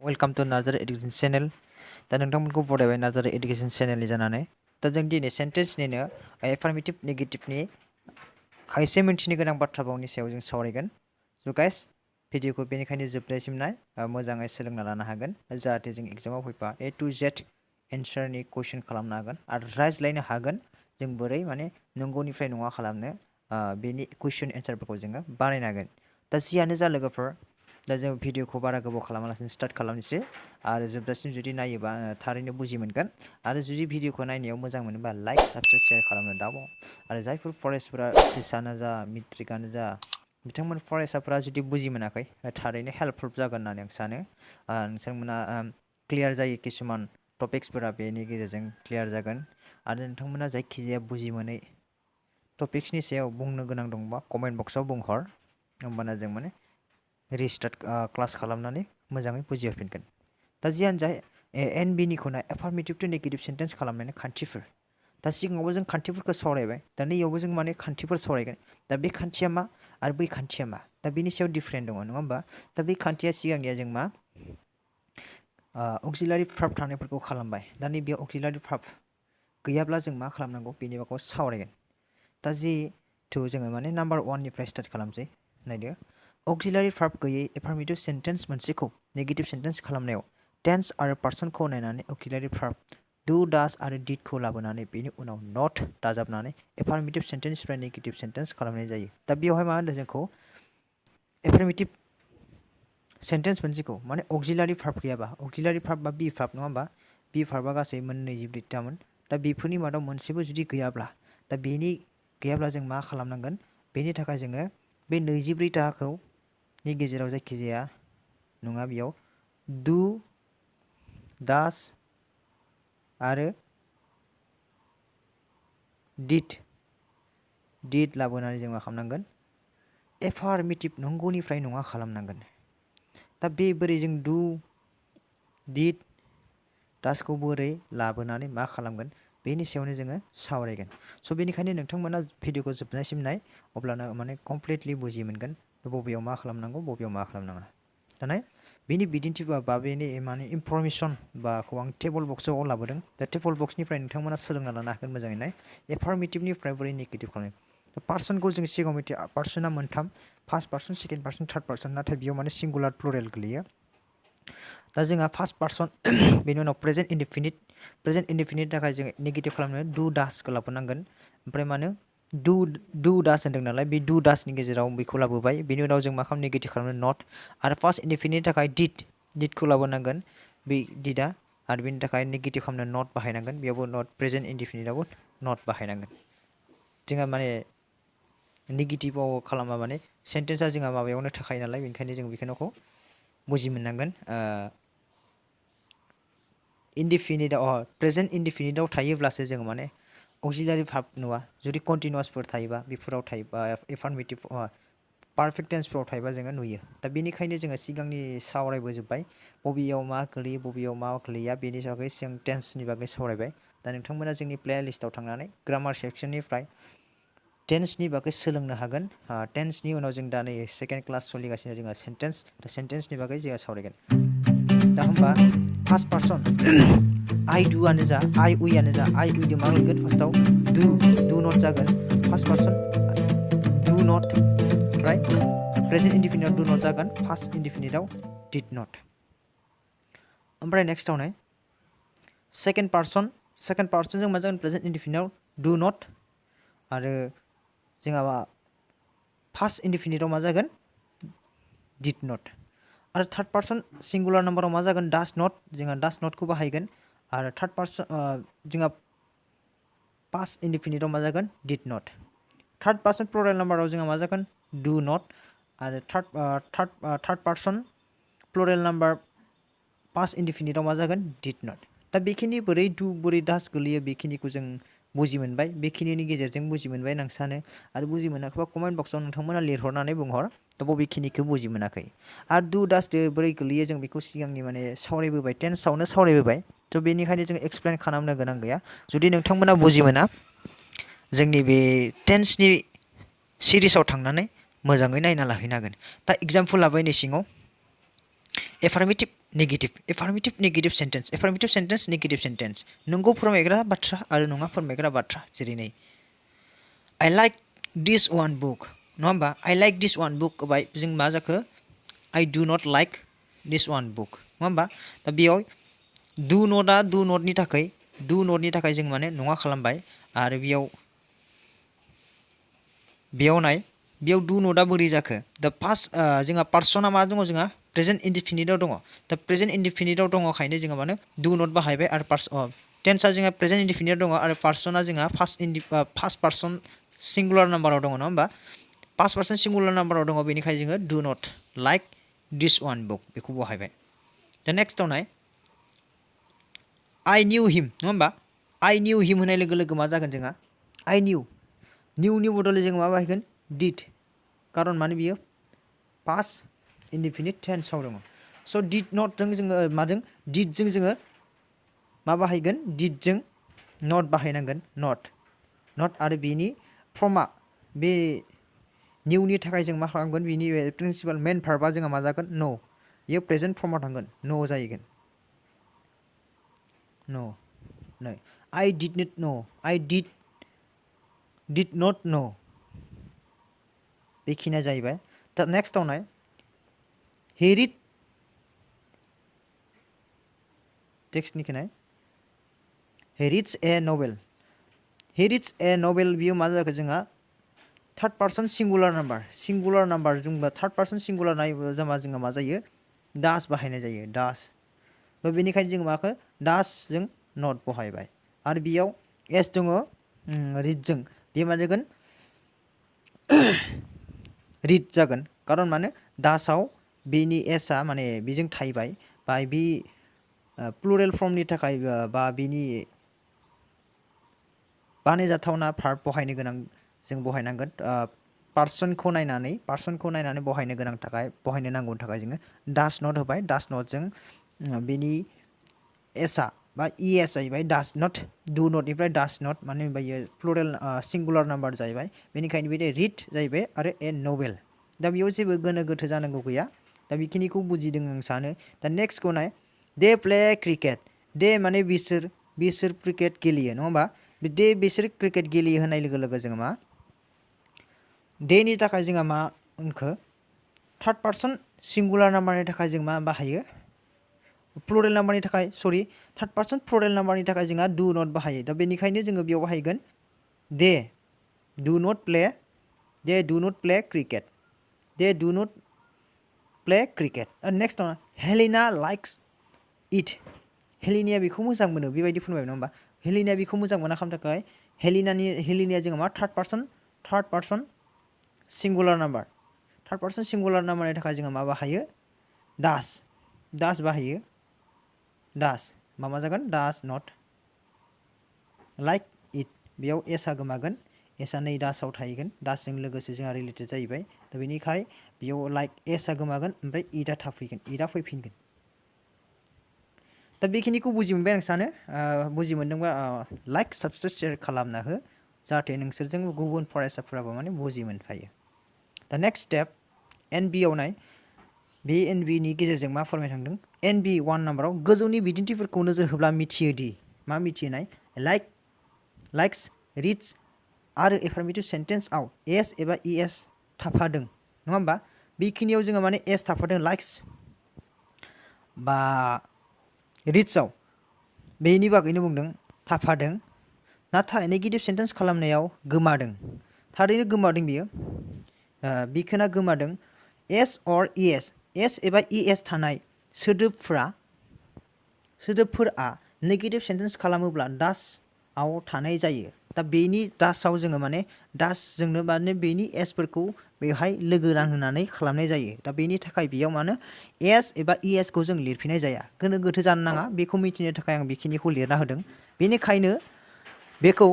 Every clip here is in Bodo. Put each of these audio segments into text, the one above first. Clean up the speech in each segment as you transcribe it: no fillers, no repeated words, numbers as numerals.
welcome to Narzary education channel दा नोंथांमोनखौ बरायबाय नार्जारी एडुकेशन चैनलनि जानानै दा जों दिनै सेन्टेन्सनिनो एफार्मेटिव नेगेटिवनि खायसे मिन्थिनो गोनां बाथ्रा भावनि सायाव जों सावरायगोन स' गाइस भिडिअखौ बेनिखायनो जोबनायसिम नाय मोजाङै सोलोंना लानो हागोन जाहाथे जों एग्जामाव फैबा A to Z एन्सारनि कुइसन खालामनो हागोन आरो रायज्लायनो हागोन जों बोरै माने नंगौनिफ्राय नङा खालामनो बेनि कुइसन एन्सारफोरखौ जोङो बानायनो हागोन दा जियानो जा लोगोफोर दा जों भिडिअखौ बारा गोबाव खालामालासिनो स्टार्ट खालामनोसै आरो जोबजासिम जुदि नायोबा थारैनो बुजि मोनगोन आरो जुदि भिडिअखौ नायनायाव मोजां मोनोबा लाइक साबस्क्राइब शेयार खालामनो दाबाव आरो जायफोर फरायसाफोरा सिसानो जा मेट्रिकआनो जा बिथांमोन फरायसाफोरा जुदि बुजि मोनाखै थारैनो हेल्पफुल जागोन होननानै आं सानो नोंथांमोना क्लियार जायो किसुमान टपिक्सफोरा बेनि गेजेरजों क्लियार जागोन आरो नोंथांमोना जायखिजाया बुजि मोनै टपिक्सनि सायाव बुंनो गोनां दंबा कमेन्ट बक्सआव बुंहर होमबाना जों माने रिस्टार्ट क्लास खालामनानै मोजाङै बुजिहोफिनगोन दा जियानो जा एनबिनिखौ नाय एफार्मेटिभ टु नेगेटिभ सेन्टेन्स खालामनायनि खान्थिफोर दा सिगाङावबो जों खान्थिफोरखौ सावरायबाय दा नैयावबो जों माने खान्थिफोर सावरायगोन दा बे खान्थिया मा आरो बै खान्थिया मा दा बेनि सायाव डिफारेन्ट दङ नङा होमबा दा बे खान्थिया सिगांनिया जों मा अक्सिलारि भार्ब थानायफोरखौ खालामबाय दा नैबे अक्सिलारि भार्ब गैयाब्ला जों मा खालामनांगौ बेनि बागै सावरायगोन दा जिहेथु जोङो माने नाम्बार 1 निफ्राय स्टार्ट खालामसै नायदो अक्सिलारि भार्ब गैयै एफार्मेटिभ सेन्टेन्स मोनसेखौ नेगेटिभ सेन्टेन्स खालामनायाव टेन्स आरो पार्सनखौ नायनानै अक्सिलारि भार्ब डु डास आरो डिडखौ लाबोनानै बेनि उनाव नट दाजाबनानै एफार्मेटिभ सेन्टेन्सनिफ्राय नेगेटिभ सेन्टेन्स खालामनाय जायो दा बेवहाय मा होनदों जोंखौ एफार्मेटिभ सेन्टेन्स मोनसेखौ माने अक्सिलारि भार्ब गैयाबा अक्सिलारि भार्ब बा बी भार्ब नङा होमबा बी भार्बा गासै मोननै जिब्रैथामोन दा बेफोरनि मादाव मोनसेबो जुदि गैयाब्ला दा बेनि गैयाब्ला जों मा खालामनांगोन बेनि थाखाय जोङो बे 23थाखौ नि गेजेराव जायखिजाया नङा बेयाव डु डास आरो डिड लाबोनानै जों मा खालामनांगोन एफार्मेटिभ नंगौनिफ्राय नङा खालामनांगोन दा बे बोरै जों डु डिड डासखौ बोरै लाबोनानै मा खालामगोन बेनि सायावनो जोङो सावरायगोन स' बेनिखायनो नोंथांमोना भिडिअखौ जोबनायसिम नाय अब्लानो माने कमप्लिटलि बुजि मोनगोन बबेयाव मा खालामनांगौ बबेयाव मा खालामनाङा दाना बेनि बिदिन्थि बा बेनि माने इनफरमेसन बाखौ आं टेबल बक्सआव लाबोदों दा टेबल बक्सनिफ्राय नोंथांमोना सोलोंना लानो हागोन मोजाङै नाय एफार्मेटिभनिफ्राय बोरै नेगेटिभ खालामो पार्सनखौ जों सिगाङाव मिथियो पार्सना मोनथाम first person second person third person नाथाय बेयाव माने सिंगुलार प्लुरेल गोलैयो दा जोंहा फार्स्ट पार्सन बेनि उनाव प्रेजेन्ट इनडेफिनिट थाखाय जों नेगेटिभ खालामनो डु डासखौ लाबोनांगोन ओमफ्राय मानो डु डास होनदों नालाय बे डु डासनि गेजेराव बेखौ लाबोबाय बेनि उनाव जों मा खालाम नेगेटिभ खालामनो नट आरो फार्स्ट इनडेफिनिटनि थाखाय डिडखौ लाबोनांगोन बे डिडआ आरो बेनि थाखाय नेगेटिभ खालामनो नट बाहायनांगोन बेयावबो नट प्रेजेन्ट इनडेफिनिटआवबो नट बाहायनांगोन जोंहा माने नेगेटिभआव खालामा माने सेन्टेन्सआ जोंहा माबायावनो थाखायो नालाय बेनिखायनो जों बेखौ बुजि मोननांगोन इनडेफिनिटआव प्रेजेन्ट इनडेफिनिटआव थायोब्लासो जों माने अक्सिलारि भार्ब नुवा जुदि कन्टिनिउआसफोर थायोबा बेफोराव थायोबा एफार्मेटिभ पारफेक्ट टेन्सफोराव थायोबा जोङो नुयो दा बेनिखायनो जोङो सिगांनि सावरायबोजोब्बाय बबेयाव मा गोलैयो बबेयाव मा गोलैया बेनि बागै जों टेन्सनि बागै सावरायबाय दा नोंथांमोना जोंनि प्लेलिस्टआव थांनानै ग्रामार सेक्सननिफ्राय टेन्सनि बागै सोलोंनो हागोन टेन्सनि उनाव जों दा नै सेकेन्ड क्लास सोलिगासिनो जोंहा सेन्टेन्सनि बागै जोंहा सावरायगोन दा होमबा फार्स्ट पार्सन आइ डुआनो जा आइ उइआनो जा आइ उइजों मा गोलैगोन फार्स्टआव डु नट जागोन फार्स्ट पार्सन डु नट ओमफ्राय प्रेजेन्ट इनडेफिनिटआव डु नट जागोन फार्स्ट इनडेफिनिटआव डिड नट ओमफ्राय नेक्स्टआव नाय सेकेन्ड पार्सनजों मा जागोन प्रेजेन्ट इनडेफिनिटआव डु नट आरो जोंहा फार्स्ट इनडेफिनिटआव मा जागोन डिड नट आरो थार्ड पार्सन सिंगुलार नाम्बाराव मा जागोन डास नट जोंहा डास नटखौ बाहायगोन आरो थार्ड पार्सन जोंहा पास्ट इनडेफिनिटआव मा जागोन डिड नट थार्ड पार्सन प्लुरेल नाम्बाराव जोंहा मा जागोन डु नट आरो थार्ड पार्सन प्लुरेल नाम्बार पास्ट इनडेफिनिटआव मा जागोन डिड नट दा बेखिनि बोरै डु बोरै डास गोलैयो बेखिनिखौ जों बुजि मोनबाय बेखिनिनि गेजेरजों बुजि मोनबाय होनना सानो आरो बुजि मोनाखैबा कमेन्ट बक्सआव नोंथांमोना लिरहरनानै बुंहर दा बबेखिनिखौ बुजि मोनाखै आरो डु डास बोरै गोलैयो जों बेखौ सिगांनि माने सावरायबोबाय टेन्सआवनो सावरायबोबाय थ' बेनिखायनो जों एक्सप्लेन खालामनो गोनां गैया जुदि नोंथांमोना बुजि मोना जोंनि बे टेन्सनि सिरिसाव थांनानै मोजाङै नायना लाहैनो हागोन दा एग्जाम्पल लाबाय नै सिङाव Affirmative negative sentence negative sentence नंगौ फोरमायग्रा बाथ्रा आरो नङा फोरमायग्रा बाथ्रा जेरै नै I like this one book नङा होमबा I like this one book बाय जों मा जाखो I do not like this one book नङा होमबा दा बेयाव do not आ do not नि थाखाय जों माने नङा खालामबाय आरो बेयाव नाय बेयाव do not आ बोरै जाखो दा past जोंहा पार्सना मा दङ जोंहा प्रेजेन्ट इनडिफिनिट आव दङ दा प्रेजेन्ट इनडिफिनिट आव दङखायनो जोङो माने do not बाहायबाय आरो टेन्सआ जोंहा प्रेजेन्ट इनडिफिनिट दङ आरो पार्सना जोंहा फार्स्ट पार्सन सिंगुलार नाम्बाराव दङ नङा होमबा फार्स्ट पार्सन सिंगुलार नाम्बाराव दङ बेनिखायनो जोङो do not like this one book बेखौ बाहायबाय दा नेक्स्टआव नाय I knew him नङा होमबा I knew him होनाय लोगो लोगो मा जागोन जोंहा I knew नि बदलै जों मा बाहायगोन did खारन माने बियो पास्ट इनडिफिनिट टेन्सआव दङ स' did not जों जोङो माजों did जों जोङो मा बाहायगोन did जों not बाहायनांगोन not आरो बेनि फ्रमा बे निउनि थाखाय जों मा खालामगोन बेनि प्रिन्सिपाल मेन भार्बा जोंहा मा जागोन no बेयो प्रेजेन्ट फर्माव थांगोन no जाहैगोन no नै I did not know I did not know बेखिनिया जाहैबाय दा नेक्स्टआव नाय he read टेक्स्टनिखौ नाय he reads a novel बियो मा जाखो जोंहा थार्ड पार्सन सिंगुलार नाम्बार जोंबा थार्ड पार्सन सिंगुलार नायोबा जोंहा मा जायो दास बाहायनाय जायो दास बेनिखायनो जों माखो दास जों नट बाहायबाय आरो बेयाव एस दङ रिड जों बे मा जागोन रिड जागोन खारन माने दासआव बेनि एसआ माने बेजों थाहैबाय बा बे प्लुरेल फर्मनि थाखाय बा बेनि बानायजाथावना भार्ब बहायनो गोनां जों बहायनांगोन पार्सनखौ नायनानै बहायनो नांगौनि थाखाय जोङो डास नट होबाय डास नट जों बेनि एसआ बा इएस जाहैबाय डास नट डु नटनिफ्राय डास नट मानो होनबा बेयो प्लुरेल सिंगुलार नाम्बार जाहैबाय बेनिखायनो बे रिड जाहैबाय आरो ए नभेल दा बेयाव जेबो गोनो गोथो जानांगौ गैया दा बेखिनिखौ बुजिदों आं सानो दा नेक्स्टखौ नाय दे प्ले क्रिकेट दे माने बिसोर क्रिकेट गेलेयो नङा होमबा दे बिसोर क्रिकेट गेलेयो होननाय लोगो लोगो जोङो मा देनि थाखाय जोंहा मा होनखो थार्ड पार्सन सिंगुलार नाम्बारनि थाखाय जों मा बाहायो प्लुरेल नाम्बारनि थाखाय थार्ड पार्सन प्लुरेल नाम्बारनि थाखाय जोंहा डु नट बाहायो दा बेनिखायनो जोङो बेयाव बाहायगोन दे do not play cricket next Helena likes it हेलिनाया बेखौ मोजां मोनो बेबायदि फोरमायबाय नङा होमबा हेलिनाया बेखौ मोजां मोना खालामनो थाखाय हेलिनाया जोङो मा थार्ड पार्सन सिंगुलार नाम्बारनि थाखाय जोङो मा बाहायो दास बाहायो मा जागोन दास नट लाइक इट बेयाव एसआ गोमागोन एसआ नै दासआव थाहैगोन दासजों लोगोसे जोंहा रिलेटेड जाहैबाय दा बेनिखाय बेयाव लाइक एसआ गोमागोन ओमफ्राय इटआ फैफिनगोन दा बेखिनिखौ बुजि मोनबाय आं सानो बुजि मोनदोंबा लाइक साबसक्राइब शेयार खालामना हो जाहाथे नोंसोरजों गुबुन फरायसाफोराबो माने बुजि मोनफायो दा नेक्स्ट स्टेप एनबिआव नाय बे एनबिनि गेजेरजों मा फोरमायनो थांदों एनबि 1 नाम्बाराव गोजौनि बिदिन्थिफोरखौ नोजोर होब्ला मिथियोदि मा मिथिनाय लाइक्स रिड्स आरो एफार्मेटिभ सेन्टेन्सआव एस एबा इएस थाफादों नङा होमबा बेखिनियाव जोङो माने एस थाफादों लाइक्स बा रिड्सआव बेनि बागैनो बुंदों थाफादों नाथाय नेगेटिभ सेन्टेन्स खालामनायाव गोमादों थारैनो गोमादों बियो बिखोना गोमादों एस अर इएस एस एबा इएस थानाय सोदोबफोरा नेगेटिभ सेन्टेन्स खालामोब्ला दासआव थानाय जायो दा बेनि दासआव जोङो माने दासजोंनो माने बेनि एसफोरखौ बेवहाय लोगो नांहोनानै खालामनाय जायो दा बेनि थाखाय बेयाव मानो एस एबा इएसखौ जों लिरफिननाय जाया गोनो गोथो जानो नाङा बेखौ मिथिनो थाखाय आं बेखिनिखौ लिरना होदों बेनिखायनो बेखौ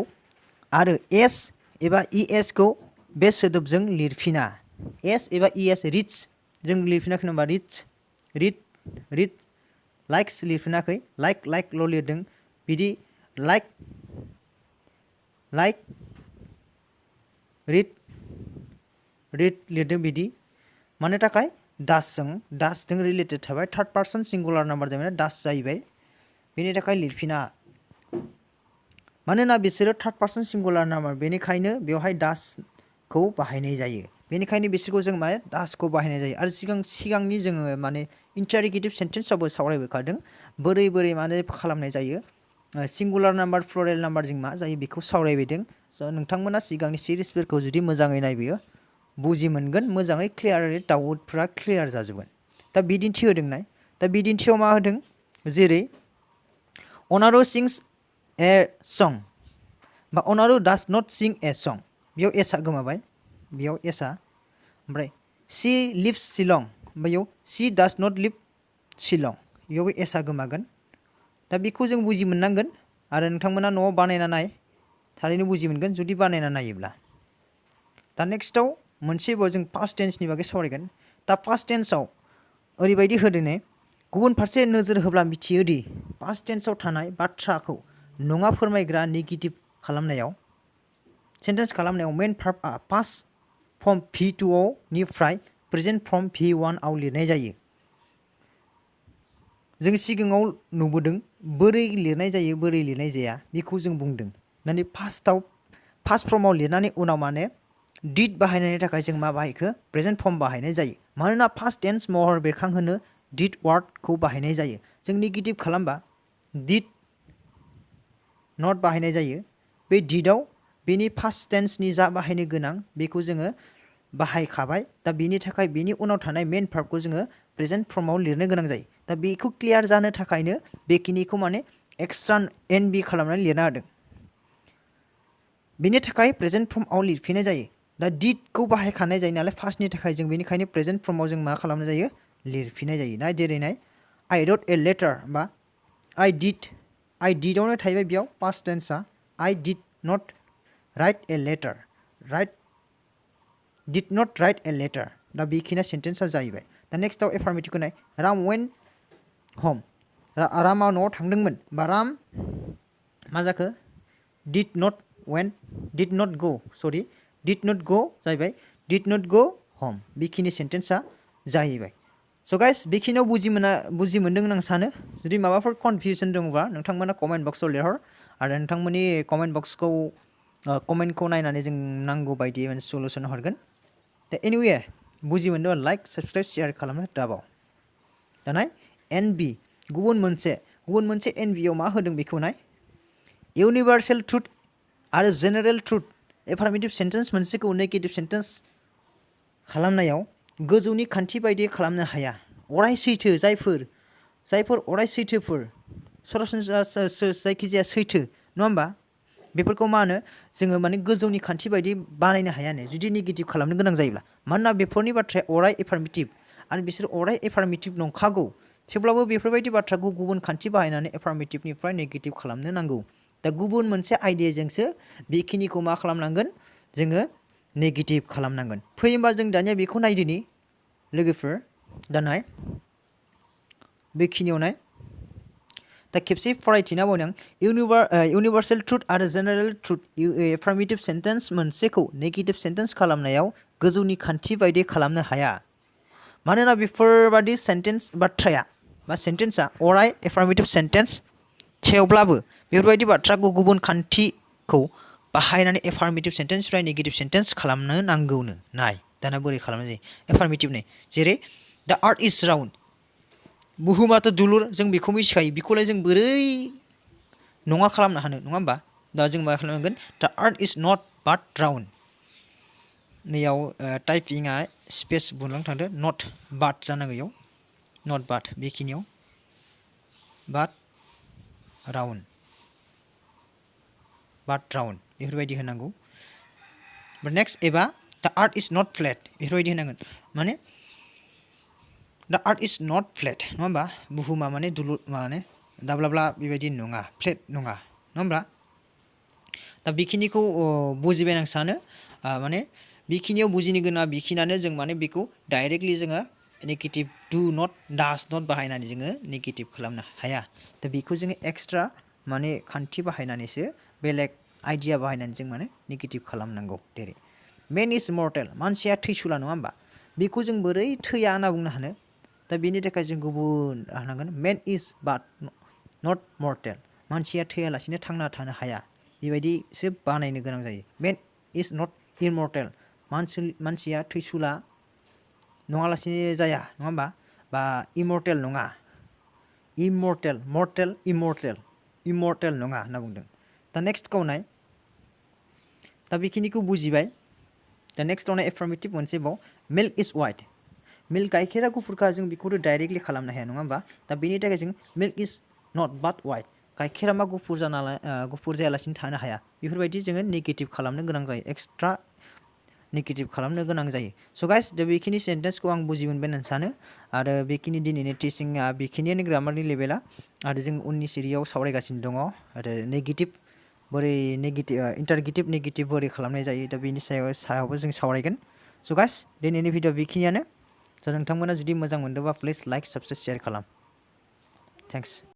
आरो एस एबा इएसखौ बे सोदोबजों लिरफिना एस एबा इएस रिड्स जों लिरफिनाखै होनबा रिड लाइक्स लिरफिनाखै लाइकल' लिरदों बिदि लाइक रिड लिरदों बिदि मानो थाखाय दासजों रिलेटेड थाबाय थार्ड पार्सन सिंगुलार नाम्बार जाबाय दास जाहैबाय बेनि थाखाय लिरफिना मानोना बिसोरो थार्ड पार्सन सिंगुलार नाम्बार बेनिखायनो बेवहाय दासखौ बाहायनाय जायो बेनिखायनो बिसोरखौ जों माने दासखौ बाहायनाय जायो आरो सिगांनि जोङो माने इन्टारगेटिभ सेन्टेन्सआवबो सावरायबोखादों बोरै माने खालामनाय जायो सिंगुलार नाम्बार प्लुरेल नाम्बारजों मा जायो बेखौ सावरायबोदों स' नोंथांमोना सिगांनि सिरिसफोरखौ जुदि मोजाङै नायबियो बुजि मोनगोन मोजाङै क्लियारै डाउटफ्रा क्लियार जाजोबगोन दा बिदिन्थि होदों नाय दा बिदिन्थियाव मा होदों जेरै अनारो सिंस ए सं बा अनारो डास नट सिं ए सं बेयाव एसआ गोमाबाय बेयाव एसआ ओमफ्राय सी लिव्स शिलं बेयाव सी डास नट लिभ शिलं बेयावबो एसआ गोमागोन दा बेखौ जों बुजि मोननांगोन आरो नोंथांमोना न'आव बानायना नाय थारैनो बुजि मोनगोन जुदि बानायना नायोब्ला दा नेक्स्टआव मोनसेबाव जों पास्ट टेन्सनि बागै सावरायगोन दा पास्ट टेन्सआव ओरैबायदि होदों ने गुबुन फारसे नोजोर होब्ला मिथियोदि पास्ट टेन्सआव थानाय बाथ्राखौ नङा फोरमायग्रा नेगेटिभ खालामनायाव सेन्टेन्स खालामनायाव मेन भार्बआ पास्ट फर्म V2 निफ्राय प्रेजेन्ट फर्म V1 आव लिरनाय जायो जों सिगाङाव नुबोदों बोरै लिरनाय जायो बोरै लिरनाय जाया बेखौ जों बुंदों माने फार्स्ट फर्माव लिरनानै उनाव माने डिड बाहायनायनि थाखाय जों मा बाहायखो प्रेजेन्ट फर्म बाहायनाय जायो मानोना पास्ट टेन्स महर बेरखांहोनो डिड वार्डखौ बाहायनाय जायो जों नेगेटिभ खालामबा डिड नट बाहायनाय जायो बे डिडआव बेनि पास्ट टेन्सनि जा बाहायनो गोनां बेखौ जोङो बाहायखाबाय दा बेनि थाखाय बेनि उनाव थानाय मेन भार्बखौ जोङो प्रेजेन्ट फर्माव लिरनो गोनां जायो दा बेखौ क्लियार जानो थाखायनो बेखिनिखौ माने एक्सट्रा NB खालामनानै लिरना होदों बेनि थाखाय प्रेजेन्ट फर्मआव लिरफिननाय जायो दा डिडखौ बाहायखानाय जायो नालाय फार्स्टनि थाखाय जों बेनिखायनो प्रेजेन्ट फर्मआव जों मा खालामनाय जायो लिरफिननाय जायो ना जेरै नाय आई रट ए लेटार बा आई डिडआवनो थाहैबाय बेयाव पास्ट टेन्सआ I did not write a letter did not write a letter दा बेखिनिया सेन्टेन्सआ जाहैबाय दा नेक्स्टआव एफार्मेटिभखौ नाय राम वेन्ट हम रामा न'आव थांदोंमोन बा राम मा जाखो डिड नट गो जाहैबाय डिड नट गो हम बेखिनि सेन्टेन्सआ जाहैबाय स' गाइस बेखिनियाव बुजि मोनदों होनना आं सानो जुदि माबाफोर कनफिउसन दङबा नोंथांमोना कमेन्ट बक्सआव लिरहर आरो नोंथांमोननि कमेन्ट बक्सखौ कमेन्टखौ नायनानै जों नांगौ बायदि मोनसे सलुसन हरगोन दा एनिवे बुजि मोनदोंबा लाइक साबस्क्राइब शेयार खालामनो दाबाव दानाय NB गुबुन मोनसे NBआव मा होदों बेखौ नाय इउनिभार्सेल ट्रुथ आरो जेनेरेल ट्रुथ एफार्मेटिभ सेन्टेन्स मोनसेखौ नेगेटिभ सेन्टेन्स खालामनायाव गोजौनि खान्थि बायदि खालामनो हाया अराय सैथो जायफोर अराय सैथोफोर सरासनस्रा जायखिजाया सैथो नङा होमबा बेफोरखौ मा होनो जोङो माने गोजौनि खान्थि बायदि बानायनो हायानो जुदि नेगेटिभ खालामनो गोनां जायोब्ला मानोना बेफोरनि बाथ्राया अराय एफार्मेटिभ आरो बिसोर अराय एफार्मेटिभ नंखागौ थेवब्लाबो बेफोरबायदि बाथ्राखौ गुबुन खान्थि बाहायनानै एफार्मेटिभनिफ्राय नेगेटिभ खालामनो नांगौ दा गुबुन मोनसे आइडियाजोंसो बेखिनिखौ मा खालामनांगोन जोङो नेगेटिभ खालामनांगोन फैयोबा जों दानिया बेखौ नायदिनि लोगोफोर दा नाय बेखिनियाव नाय दा खेबसे फरायथिना बावदों इउनिभार्सेल ट्रुथ आरो जेनेरेल ट्रुथ एफार्मेटिभ सेन्टेन्स मोनसेखौ नेगेटिभ सेन्टेन्स खालामनायाव गोजौनि खान्थि बायदि खालामनो हाया मानोना बेफोरबादि बाथ्राया बा सेन्टेन्सआ अराय एफार्मेटिभ सेन्टेन्स थेवब्लाबो बेफोरबायदि बाथ्राखौ गुबुन खान्थिखौ बाहायनानै एफार्मेटिभ सेन्टेन्सनिफ्राय नेगेटिभ सेन्टेन्स खालामनो नांगौनो नाय दाना बोरै खालामनाय जायो एफार्मेटिभ नाय जेरै दा आर्थ इज राउन्ड बुहुमाथ' दुलुर जों बेखौ मिथिखायो बेखौलाय जों बोरै नङा खालामनो हानो नङा होमबा दा जों मा खालामनांगोन दा आर्थ is not but round नैयाव टाइपिंआ space बुंलां थांदो नट बाट जानांगौ इयाव नट बाट बेखिनियाव बाट राउन्ड बेफोरबायदि होनांगौ नेक्स्ट एबा दा आर्थ इज नट फ्लेट बेफोरबायदि होनांगोन माने दा आर्थ इज नट फ्लेट नङा होमबा बुहुमा माने दुलुर माने दाब्लाब्ला बेबायदि नङा फ्लेट नङा होमब्ला दा बेखिनिखौ बुजिबाय आं सानो माने बेखिनियाव बुजिनो गोनां बेखिनियानो जों माने बेखौ डाइरेक्टलि जोङो नेगेटिभ डास नट बाहायनानै जोङो नेगेटिभ खालामनो हाया दा बेखौ जोङो एक्सट्रा माने खान्थि बाहायनानैसो बेलेग आइडिया बाहायनानै जों माने नेगेटिभ खालामनांगौ जेरै मेन इज मर्टेल मानसिया थैसुला नङा होमबा बेखौ जों बोरै थैया होनना बुंनो हानो दा बेनि थाखाय जों गुबुन हानांगोन man is but not mortal मानसिया थैयालासिनो थांना थानो हाया बेबायदिसो बानायनो गोनां जायो man is not immortal मानसिया थैसुला नङालासिनो जाया नङा होमबा बा immortal नङा immortal mortal immortal नङा होनना बुंदों दा नेक्स्टखौ नाय दा बेखिनिखौ बुजिबाय दा नेक्स्टआव नाय एफार्मेटिभ मोनसे बाव मिल्क इज वाइट मिल्क गाइखेरा गुफुरखा जों बेखौथ' डाइरेक्टलि खालामनो हाया नङा होमबा दा बेनि थाखाय जों milk is not but white गाइखेरा मा गुफुर जायालासिनो थानो हाया बेफोरबायदि जोङो नेगेटिभ खालामनो गोनां जायो एक्सट्रा नेगेटिभ खालामनो गोनां जायो स' गाइस दा बेखिनि सेन्टेन्सखौ आं बुजि मोनबाय होननानै सानो आरो बेखिनि दिनैनि टिचिंआ बेखिनियानो ग्रामारनि लेभेला आरो जों उननि सिरियाव सावरायगासिनो दङ आरो नेगेटिभ बोरै इन्टारगेटिभ नेगेटिभ बोरै खालामनाय जायो दा बेनि सायावबो जों सावरायगोन स' गाइस दिनैनि भिडिअ बेखिनियानो स' नोंथांमोना जुदि मोजां मोनदोंबा प्लिज लाइक साबस्क्राइब शेयार खालाम थेंक्स